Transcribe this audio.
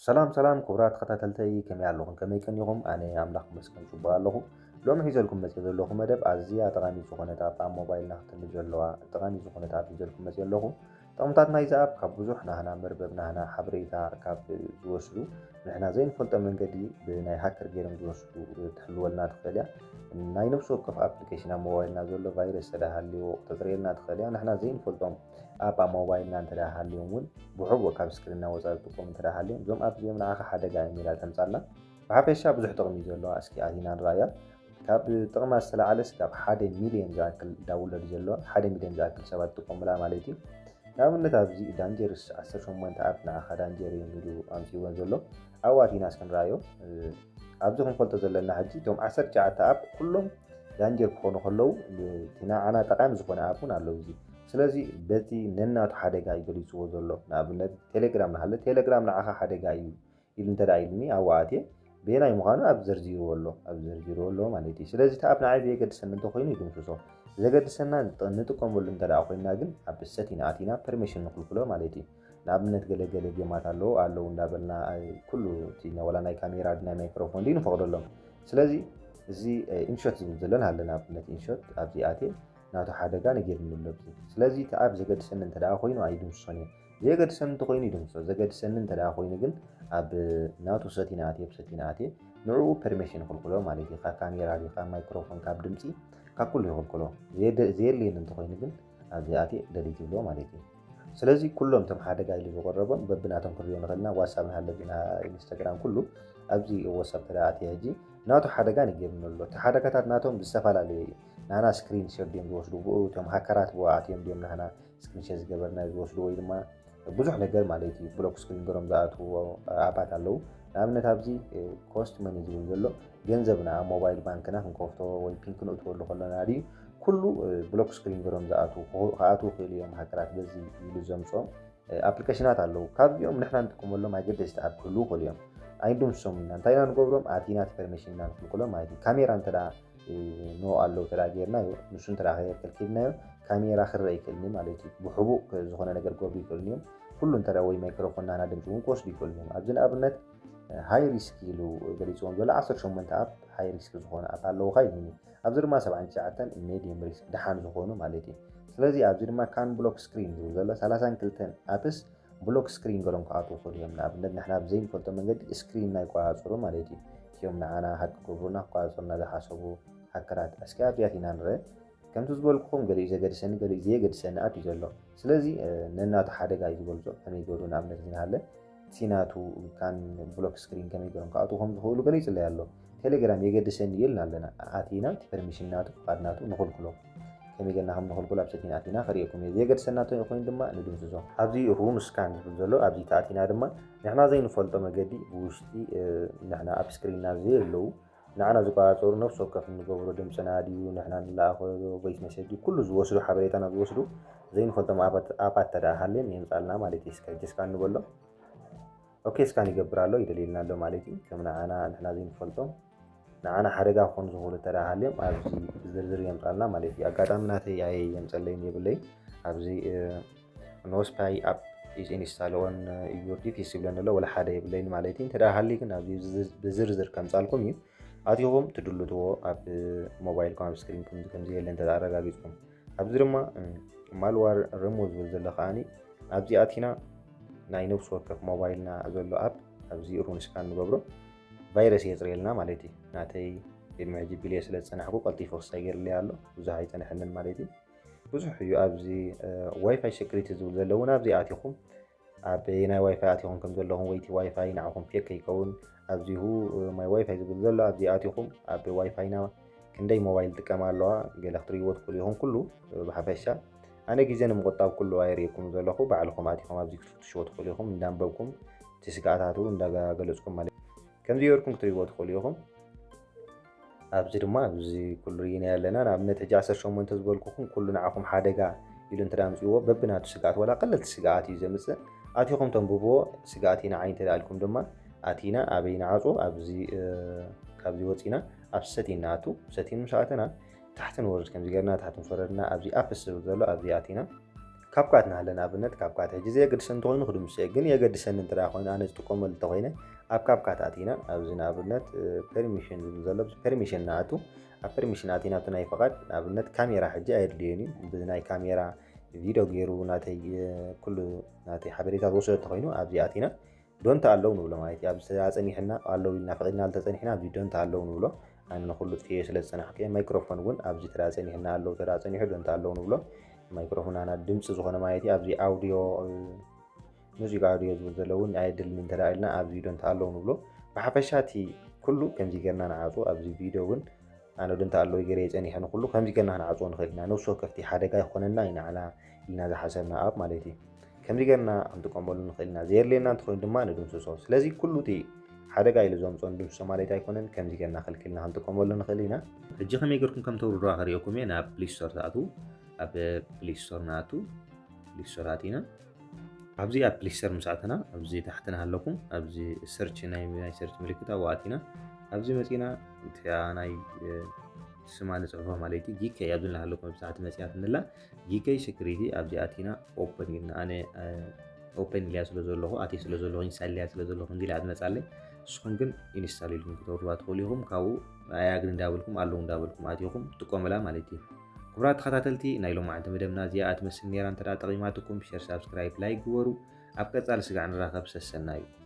ሰላም ሰላም ክቡራት ተኸታተልተይ፣ ከመይ ኣለኹም? ከመይ ቀኒኹም? ኣነ ኣምላኽ ይመስገን ጽቡቕ ኣለኹ። ሎሚ ሒዘልኩም መጽየ ዘለኹ መደብ ኣዝያ ጠቓሚት ዝኾነት ኣፕ፣ ኣብ ሞባይልና ክትህሉ ዘለዋ ጠቓሚት ዝኾነት ኣፕ ሒዘልኩም መጽየ ኣለኹ። ጥቕምታት ናይዛ ኣፕ ካብ ብዙሕ ናህና መርበብ ናህና ሓበሬታ ካብ ዝወስዱ፣ ንሕና ዘይንፈልጦ መንገዲ ብናይ ሃከር ገይሮም ዝወስዱ ክትሕልወልና ትኽእል እያ። ናይ ነፍሲ ወከፍ ኣፕሊኬሽን ኣብ ሞባይልና ዘሎ ቫይረስ ተዳ ሃልይዎ ክተጽርየልና ትኽእል እያ። ንሕና ዘይንፈልጦም ኣፕ ኣብ ሞባይልና እንተ ደኣ ሃልዮም እውን ብሕቡእ ካብ ስክሪንና ወጻኢ ዝጥቀሙ እንተ ደኣ ሃልዮም፣ እዞም ኣፕ እዚኦም ንዓኻ ሓደጋ እዮም ኢላ ተምጻልና። ብሓፈሻ ብዙሕ ጥቕሚ እዩ ዘለዋ። እስኪ ኣቲና ንረኣያ። ካብ ጥቕማ ዝተላዓለስ ካብ ሓደ ሚልዮን ዝኣክል ዳውንሎድ እዩ ዘለዋ። ሓደ ሚልዮን ዝኣክል ሰባት ዝጥቀሙላ ማለት እዩ። ንኣብነት ኣብዚ ዳንጀርስ ዓሰርተ ሸሞንተ ኣፕ ንዓኻ ዳንጀር እዮም ኢሉ ኣምጺእወን ዘሎ። ኣብኡ ኣቲና እስኪ ንረኣዮ። እ፣ ኣብዚ ክንፈልጦ ዘለና ሕጂ እቶም ዓሰርተ ትሽዓተ ኣፕ ኩሎም ዳንጀር ክኾኑ ከለዉ፣ እቲ ንዓና ጠቓሚ ዝኾነ ኣፕ እውን ኣለዉ። እዚ ስለዚ በቲ ነናቱ ሓደጋ እዩ ገሊጽዎ ዘሎ። ንኣብነት ቴሌግራም ንሃለ፣ ቴሌግራም ንዓኻ ሓደጋ እዩ ኢሉ እንተ ደኣ ኢሉኒ ኣብኡ ኣትየ በየናይ ምዃኑ ኣብ ዘርዚርዎ ኣሎ፣ ኣብ ዘርዚርዎ ኣሎ ማለት እዩ። ስለዚ እቲ ኣፕ ንዓይ ዘየገድሰኒ እንተኾይኑ ይድምስሶ። ዘገድሰና ንጥ-፣ ንጥቀመሉ እንተ ደኣ ኮይንና ግን ኣብ ሰቲን ኣቲና ፐርሚሽን ንኽልክሎ ማለት እዩ። ንኣብነት ገለ ገለ ጌማት ኣለዉ፣ ኣለዉ እንዳበልና፣ ኣይ፣ ኩሉ እቲ ናይ፣ ዋላ ናይ ካሜራ ድዩ ናይ ማይክሮፎን ድዩ ንፈቕደሎም። ስለዚ እዚ፣ እ፣ ኢንሾት ዝብል ዘሎ ንሃለ፣ ንኣብነት ኢንሾት ኣብዚ ኣትየ ናቱ ሓደጋ ነጊርኒ ኣሎ ኣብዚ። ስለዚ እቲ ኣፕ ዘገድሰኒ እንተ ደኣ ኮይኑ ኣይድምስሶን እየ። ዘየገድሰኒ እንተኾይኑ ይድምስሶ። ዘገድሰኒ እንተ ደኣ ኮይኑ ግን ኣብ ናቱ ሰቲን ኣትየ፣ ኣብ ሰቲን ኣትየ ንዕኡ ፐርሚሽን ይኽልክሎ ማለት እዩ። ካብ ካሜራ ድዩ፣ ካብ ማይክሮፎን፣ ካብ ድምጺ፣ ካብ ኩሉ ይኽልክሎ። ዘየደ-፣ ዘየድልየኒ እንተኾይኑ ግን ኣብዚ ኣትየ ደሊት ይብሎ ማለት እዩ። ስለዚ ኩሎም እቶም ሓደጋ ኢሉ ዝቐረቦም በብናቶም ክንሪኦ ንኽእል ኢና። ዋትሳፕ ንሃለ፣ ብና ኢንስታግራም ኩሉ ኣብዚ ዋትሳፕ ተደኣ ኣትየ ሕጂ ናቱ ሓደጋ ነጊርኒ ኣሎ። እቲ ሓደጋታት ናቶም ዝተፈላለየ እዩ። ናና ስክሪን ሾት ድዮም ዝወስዱ፣ ብኡ እቶም ሃከራት ብኡ ኣትዮም ድዮም ናና ስክሪን ሾት ዝገበርና ዝወስዱ፣ ወይ ድማ ብዙሕ ነገር ማለት እዩ። ብሎክ ስክሪን ገሮም ዝኣትዎ ኣፓት ኣለዉ። ንኣብነት ኣብዚ፣ እ፣ ኮስት መኒ ዝብል ዘሎ ገንዘብና ኣብ ሞባይል ባንክና ክንከፍቶ ወይ ፒን ክንእትወሉ ከለና ድዩ ኩሉ፣ እ፣ ብሎክ ስክሪን ገሮም ዝኣትዉ ክኹ-፣ ክኣትዉ ክእሉ እዮም ሃከራት በዚ ኢሉ ዘምጽኦም፣ እ፣ ኣፕሊኬሽናት ኣለዉ። ካብዚኦም ንሕና ንጥቀመሎም ኣገደስቲ ኣፕ ክህልዉ ይኽእሉ እዮም። ኣይንድምስሶም ኢና። እንታይ ኢና ንገብሮም? ኣቲና እቲ ፐርሚሽን ኢና ንኽልክሎም ማለት እዩ። ካሜራ እንተ ደኣ፣ እ፣ ኖ ኣለዉ እንተ ደኣ ጌርናዮ፣ ንሱ እንተ ደኣ ከየከልኪልናዮ ካሜራ ክረአ ኣይክእልን እዩ ማለት እዩ። ብሕቡእ ክ-፣ ዝኾነ ነገር ክገብሩ ይኽእሉ እዮም። ኩሉ እንተ ደኣ ወይ ማይክሮፎን ናና ድምጺ እውን ክወስዱ ይኽእሉ እዮም። ኣብዚ ንኣብነት፣ እ፣ ሃይ ሪስክ ኢሉ ገሊጽዎም ዘሎ ዓሰርተ ሸሞንተ ኣፕ ሃይ ሪስክ ዝኾነ ኣፕ ኣለዉኻ ኢሉኒ። ኣብዚ ድማ ሰብዓን ትሽዓተን ሜድየም ሪስክ ደሓን ዝኾኑ ማለት እዩ። ስለዚ ኣብዚ ድማ ካን ብሎክ ስክሪን ዝብል ዘሎ ሰላሳን ክልተን ኣፕስ ብሎክ ስክሪን ገሮም ክኣትዉ ይኽእሉ እዮም። ንኣብነት ንሕና ብዘይንፈልጦ መንገዲ ስክሪንና ይቆጻጸሩ ማለት እዩ። እቲኦም ንዓና ሃክ ክገብሩና ክቆጻጸሩና ዝሓሰቡ ሃከራት። እስኪ ኣብዚኣ ኣቲና ንርአ። ከምቲ ዝበልኩኹም ገሊኡ ዘገድሰኒ ገሊኡ ዘየገድሰኒ ኣፕ እዩ ዘሎ። ስለዚ፣ እ፣ ነናቱ ሓደጋ እዩ ዝገልጾ። ከመይ ገይሩ ንኣብነት እዚ ንሃለ እቲ ናቱ ካን ብሎክ ስክሪን ከመይ ገይሮም ክኣትዉ ከም ዝኽእሉ ገሊጹለይ ኣሎ። ቴሌግራም የገድሰኒ ኢልና ኣለና። ኣቲና እቲ ፐርሚሽን ናቱ ፍቓድ ናቱ ንኽልክሎ። ከመይ ጌርና ከም ንኽልክሎ ኣብ ሰቲን ኣቲና ከርእየኩም እየ። ዘየገድሰና እንተ ኮይኑ ድማ ንድምስሶ። ኣብዚ ሩን ስካን ዝብል ዘሎ ኣብዚ ተኣቲና ድማ ንሕና ዘይንፈልጦ መገዲ ብውሽጢ፣ እ፣ ንሕና ኣብ ስክሪንና ዘየለዉ ንዓና ዝቆጻጸሩ ነፍሲ ወከፍ እንገብሮ ድምጽና ድዩ ንሕና ንለኣኾ ቮይስ መሰጅ ድዩ ኩሉ ዝወስዱ ሓበሬታና ዝወስዱ ዘይንፈልጦም ኣፓት፣ ኣፓት ተደኣ ሃልየን የምጻልና ማለት እዩ። እስከ ሕጂ ስካን ንበሎ። ኦኬ ስካን ይገብር ኣሎ፣ ይደልየልና ኣሎ ማለት እዩ። ከም ንዓና ንሕና ዘይንፈልጦም ንዓና ሓደጋ ክኾኑ ዝኽእሉ ተደኣ ሃልዮም ኣብዚ ብዝርዝር የምጻልና ማለት እዩ። ኣጋጣሚ ናተይ ኣየ የምጸለይን የብለይ። ኣብዚ፣ እ፣ ኖስፓይ ኣፕ ኢዝ ኢንስታል ኦን ዩር ዲቪስ ይብለኒ ኣሎ፣ ወላ ሓደ የብለይን ማለት እዩ። እንተ ደኣ ሃልዩ ግን ኣብዚ ብዝር-፣ ብዝርዝር ከምጻልኩም እዩ። ኣቲኹም ትድልትዎ ኣብ ሞባይልኩም ኣብ ስክሪንኩም ከምዚ የለ እንተ ደኣ ኣረጋጊጽኩም። ኣብዚ ድማ፣ እ፣ ማልዋር ሪሙቭ ዝብል ዘሎ ከኣኒ ኣብዚ ኣቲና ናይ ነፍሲ ወከፍ ሞባይልና ዘሎ ኣፕ ኣብዚ ሩን ስካን ንገብሮ ቫይረስ የጽርየልና ማለት እዩ። ናተይ ቅድሚ ሕጂ ቢልየ ስለ ዝጸናሕኩ ቀልጢፉ ክሳይ ገይርለይ ኣሎ። ብዙሕ ኣይጸንሐንን ማለት እዩ። ብዙሕ እዩ ኣብዚ፣ እ፣ ዋይፋይ ሴኩሪቲ ዝብል ዘሎ እውን ኣብዚ ኣቲኹም ኣብ ናይ ዋይፋይ ኣቲኹም ከም ዘለኹም ወይ እቲ ዋይፋይ ንዓኹም ፌክ ከይከውን ኣብዚሁ፣ እ፣ ማይ ዋይፋይ ዝብል ዘሎ ኣብዚ ኣቲኹም ኣብ ዋይፋይና ክንደይ ሞባይል ጥቀም ኣለዋ ገለ ክትርእይዎ ትኽእሉ ኢኹም። ኩሉ፣ እ፣ ብሓፈሻ ኣነ ግዜ ንምቑጣብ ኩሉ ኣየርእየኩም ዘለኹ ባዕልኹም ኣቲኹም ኣብዚ ክትፍትሽዎ ትኽእሉ ኢኹም። እንዳንበብኩም እቲ ስግኣታቱ እንዳገለጽኩም ማለት እዩ። ከምዚ ገይርኩም ክትርእይዎ ትኽእሉ ኢኹም። ኣብዚ ድማ ኣብዚ ኩሉ ርኢና ኣለና። ንኣብነት ሕጂ ዓሰርተ ሸሞንተ ዝበልኩኹም ኩሉ ንዓኹም ሓደጋ ኢሉ እንተ ደኣ ኣምጽእዎ በብናቱ ስግኣት ዋላ ቀለልቲ ስግኣት እዩ ዘምጽእ። ኣቲኹም ተንብብዎ። ስግኣት እዩ ንዓይ እንተ ደኣ ኢልኩም ድማ ኣቲና ኣበይ ንዓጾ ኣብዚ፣ እ፣ ካብዚ ወጺና ኣብ ሰቲን ንኣቱ። ሰቲን ምስ ኣተና ታሕቲ ንወርድ ከምዚ ገርና ታሕቲ ምስ ወረድና ኣብዚ ኣፕስ ዝብል ዘሎ ኣብዚ ኣቲና ካፕካት ንሃለ ንኣብነት ካፕካት ሕጂ ዘየገድሰኒ እንተኮይኑ ክድምሶ እየ፣ ግን የገድሰኒ እንተ ኮይኑ ኣነ ዝጥቀመሉ እንተኮይነ ኣብ ካፕካት ኣቲና ኣብዚ ንኣብነት ፐርሚሽን ዝብል ዘሎ ፐርሚሽን ንኣቱ። ኣብ ፐርሚሽን ኣቲና ኣብቲ ናይ ፍቓድ ንኣብነት ካሜራ ሕጂ ኣየድልየን እዩ። ብዚ ናይ ካሜራ ቪድዮ ገይሩ ናተይ ኩሉ ናተይ ሓበሬታ ዝወሰደ እንተኮይኑ ኣብዚ ኣቲና ዶንት ኣለዉ ንብሎ ማለት እዩ። ኣብዚ ተዳ ጸኒሕና ኣለዉ ኢልና ፈቒድና ተጸኒሕና ኣብዚ ዶንት ኣለዉ ንብሎ። ኣነ ንኩሉ ጥፍኤ ስለ ዝጸናሕኩ እየ። ማይክሮፎን እውን ኣብዚ ተዳ ጸኒሕና ኣለዉ ተዳ ጸኒሑ ዶንት ኣለዉ ንብሎ። ማይክሮፎን ኣና ድምፂ ዝኾነ ማለት እዩ። ኣብዚ ኣውዲዮ ሙዚቃ ኣውዲዮ ዝብል ዘሎ እውን ኣየድልን እንተ ኢልና ኣብዚ ዶንት ኣለዉ ንብሎ። ብሓፈሻ እቲ ኩሉ ከምዚ ጌርና ንዓፁ። ኣብዚ ቪድዮ እውን ኣነ ዶንት ኣለዉ ገይረ የጸኒሐ ንኩሉ ከምዚ ጌርና ክንዓፅዎ ንኽእል ኢና። ነብሲ ወከፍቲ ሓደጋ ይኾነና እዩ ንዓና ኢልና ዝሓሰብና ኣፕ ማለት እዩ። ከምዚ ጌርና ክንጥቀመሉ ንኽእል ኢና። ዘየድልየና እንተኾይኑ ድማ ንድምስሶ። ስለዚ ኩሉ እቲ ሓደጋ ኢሉ ዘምፅኦ ንድምስሶ ማለት ኣይኮነን። ከምዚ ጌርና ከልኪልና ክንጥቀመሉ ንኽእል ኢና። ሕጂ ከመይ ጌርኩም ከም ተውርድዋ ከርእየኩም እየ። ናብ ፕሌይ ስቶር ትኣትዉ። ኣብ ፕሌይ ስቶር ንኣቱ። ፕሌይ ስቶር ኣቲና ኣብዚ ኣብ ፕሌይ ስቶር ምስ ኣተና ኣብዚ ታሕትና ኣለኩም ኣብዚ ሰርች ናይ ናይ ሰርች ምልክት ኣብኡ ኣቲና ኣብዚ መፂና እቲኣ ናይ ስማ ንፅሕፎ ማለት እዩ። ጂከይ ኣብዚ ንላሃለኩም ኣብዚ ታሕቲ መፂና ትንላ ጂከይ ሴኩሪቲ ኣብዚ ኣቲና ኦፕን ኢልና ኣነ ኦፕን ኢልያ ስለ ዘለኹ ኣትየ ስለ ዘለኹ ኢንስታል ኢልያ ስለ ዘለኹ እንዲላ ትመፃለይ። ንስኹም ግን ኢንስታል ኢልኩም ክተውርድዋ ትኽእሉ ኢኹም። ካብኡ ኣያ ግን እንዳበልኩም ኣለዉ እንዳበልኩም ኣትኹም ትጥቀሙላ ማለት እዩ። ክቡራት ተኸታተልቲ ናይ ሎማዓንቲ መደብና እዚኣ ትመስል ነይራ። እንተ ጠቒማትኩም ሸር፣ ሳብስክራይብ፣ ላይክ ግበሩ። ኣብ ቀፃሊ ስጋዕ ንራኸብ። ሰሰናዩ።